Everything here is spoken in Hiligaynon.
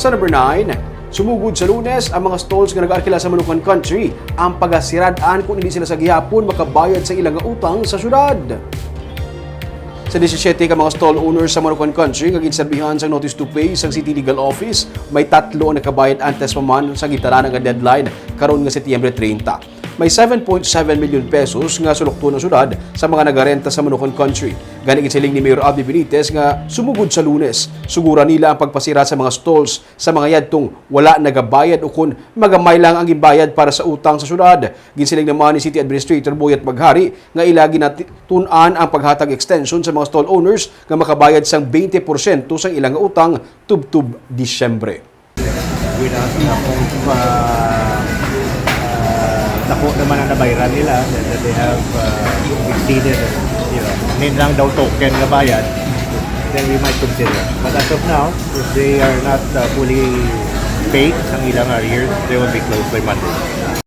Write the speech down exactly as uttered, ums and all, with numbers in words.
Sa number nine, sumugod sa Lunes ang mga stalls nga nag-arkila sa Manukan Country ang pagasirad-an kung hindi sila sa gihapon makabayad sa ilang nga utang sa syudad. Sa disisyete ka mga stall owners sa Manukan Country nga ginserbihan sang notice to pay sang City Legal Office, may tatlo ang nakabayad antes pa man sa gintanan nga deadline karon nga Setyembre treinta. May seven point seven million pesos nga sulokton ang syudad sa mga nagarenta sa Manukan Country. Gani, ginsiling ni Mayor Abby Benitez nga sumugod sa Lunes, suguran nila ang pagpasira sa mga stalls sa mga yadtong wala nagabayad o kon magamay lang ang ginbayad para sa utang sa syudad. Ginsiling naman ni City Administrator Boyet Maghari nga ila ginatun-an ang paghatag extension sa mga stall owners nga makabayad sang twenty porsyento sang ilang utang tubtob Disyembre. With us, dako, uh, uh, dako naman ang nabayaran nila, that, that they have uh, exceeded, you know, need lang daw token nga bayad, then we might consider. But as of now, if they are not uh, fully paid ang ilang arrears, they will be closed by Monday.